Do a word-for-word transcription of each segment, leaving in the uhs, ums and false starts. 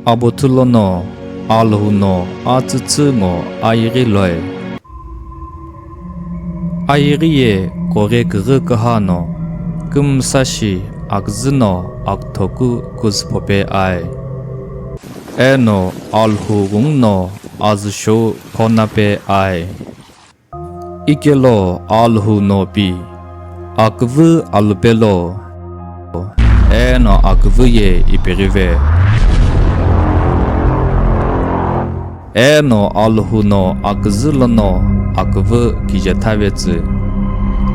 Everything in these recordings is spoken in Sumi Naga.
Abothu lono Alhou no atsütsü ngo ayeghi loi. Ayeghi ye koghe küghü küha no, kümsa shi aküzü no aküthoku küzüphope ai. Eno Alhou ghungu no azü shou phonape ai. Ikelo Alhou no pi, aküvü alupelo, eno aküvü ye ipeghive. Eno Alhou no aküzü lono aküvü kijethavetsü.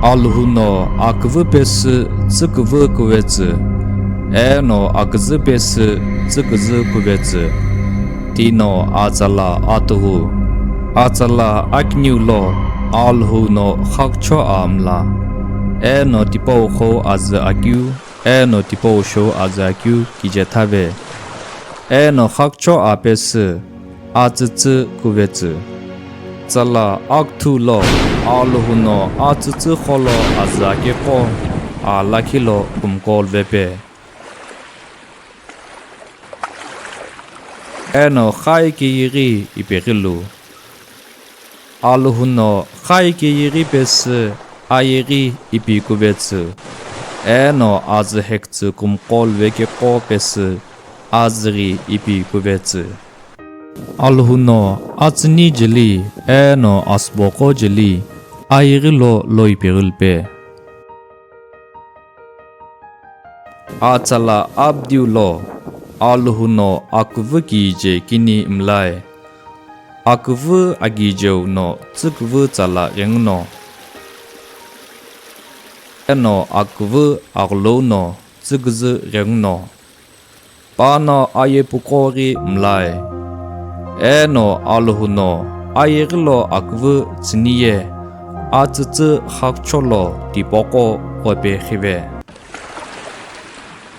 Alhou no aküvü pesü tsüküvü kuvetsü, eno aküzü pesü tsüküzü kuvetsü. Tino atsala atughu. Atsala akiniu lo Alhou no xakucho a mla, eno tipau qhou azü akeu, eno tipau shou azü akeu kijethave. Eno xakucho a pesü atsütsü kuvetsü. Tsala akuthu lo Alhou no atsütsü qholo azü akeqo a lakhi lo kumqo lvepe. Eno xai keyeghi ipeghilu. Alhou no xai keyeghi pesü ayeghi ipi kuvetsü, eno azü hekütsü kumqo lvekeqo pesü azüghi ipi kuvetsü. Alhou no atsüni jeli eno asübo qo jeli ayeghi lo loi peghilupe. Atsala apdiu lo Alhou no aküvü kije kini mlae. Aküvü akijeu no tsüküvü tsala ghenguno, eno aküvü aghulou no tsüküzü ghenguno, pano aye puqo ghi mlae. Eno Alhou no ayeghi lo aküvü tsüni ye atsütsü xakucho lo tipaqo ghope khive.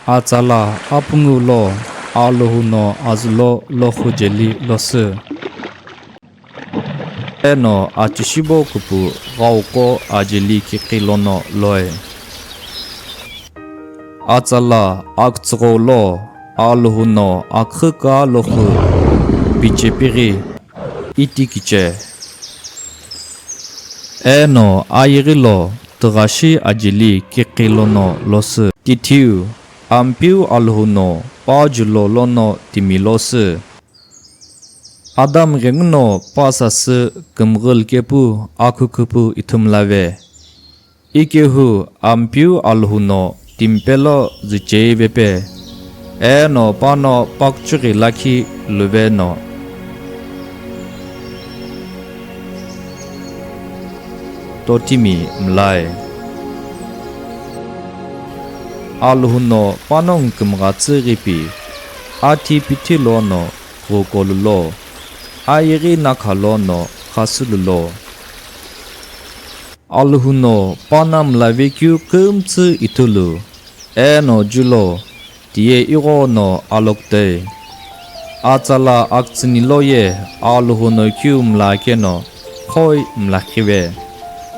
Atsala apungu lo Alhou no azü lo loxu jeli losü. Eno achishibo kupu ghauko ajeli kiqi lono loi. Atsala akütsüghou lo Alhou no akhü ka loxu pichepighi iti kiche. Eno ayeghi lo tüghashi ajeli kiqi lono losü. Tithiu Ampeu Alhou no pa julo lono timi losü. Adam ghenguno pa sasü kümghü lkepu akhukupu ithumlave. Ikehu Ampeu Alhou no timpelo zücheivepe, eno pano paküchughi lakhi luveno totimi mlae. Alhou no panongu kümgha tsüghipi, athi pithi lono ghukolu lo, ayeghi nakha lono khasülu lo. Alhou no pana mlavekeu kümtsü ithulu, eno julo, tiye ighono alokutoi. Atsala akütsüni loye Alhou no keu mlakeno khoi mlakhive.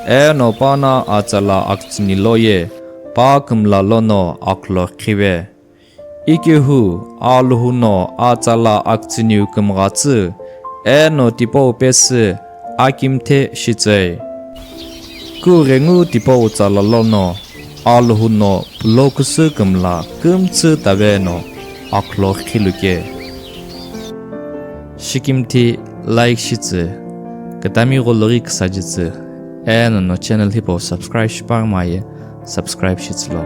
Eno pana atsala akütsüni loye pa kümla lono akhulokhive. Ikehu Alhou no atsala akütsüniu kümghatsü, eno tipau pesü akimthe shitsei. Kughengu tipau tsala lono Alhou no pulo küsü kümla kümtsü taveno akhulokhiluke. Shikimthi like shitsü, kütami gholo ghi küsajitsü, eno no channel hipau subscribe shipaghi maye subscribe shitsülo.